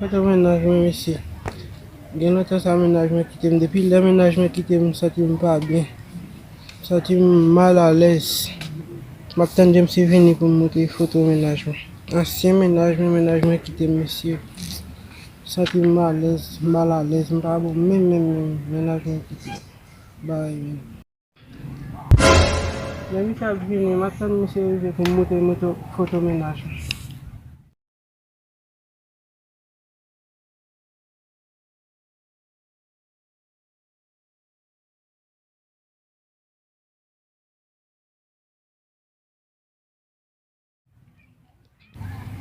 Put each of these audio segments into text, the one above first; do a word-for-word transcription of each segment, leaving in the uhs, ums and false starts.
Foto mennaj mwen, mesye. Gen lontan sa mennaj mwen kite m. Depi lè mennaj mwen kite m, m santi m pa byen. M santi m malalèz. M ap tann James vini pou m montre foto mennaj mwen. Ansyen mennaj mwen, mennaj mwen kite m, mesye. M santi m alèz, malalèz, m pa bon menm, menm, menm, mennaj mwen kite m. Bay, menm. Lè misye ap vini, m ap tann misye rive pou m montre m foto, foto mennaj mwen.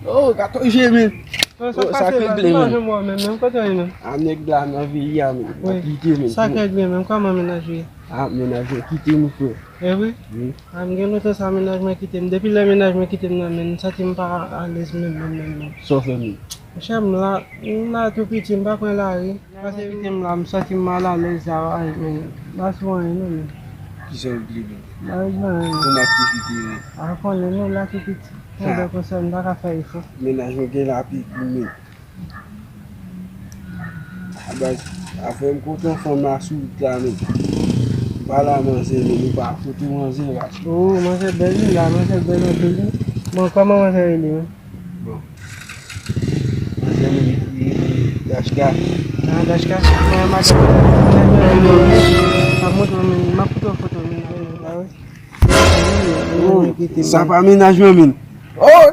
Oh, gato je men. Sa k regle men. Sa k regle men. Kote w ye men? A nèg la nan veyi a men. Wi. Kite men. Sa k regle men? Kòman mennaj ou ye? A, mennaj mwen kite m, frè. E wi? Wi. A, m gen lontan sa mennaj mwen kite m. Depi lè mennaj mwen kite m nan, men m santi m pa alèz menm, menm, menm, menm. Sa w fè menm? Monchè, m la, m la tou piti, m pa pran lari. Lè mennaj mwen kite m la, m santi m malalèz, sa va, men m pa sou anyen non, men. Kisa w vle menm? M pa vle anyen non. Kòman aktivite yo? A, konnen non, m la tou piti. Pandan konsa, m pa ka fè efò. Mennaj mwen gen lapik li menm. A baz, afè m kontan fanm la sou wout la menm. M pa la manzè menm, ou pa foto manzè baz. Oh, manzè bèl wi la, manzè bèl anpil wi. Bon, kòman manzè rele menm? Bon. Manzè menm li rele Dashka. Ah, Dashka. Mwen madanm mwen ap montre mwen, m ap foto foto menm la wi. Oh, sa pa mennaj mwen menm. Oh,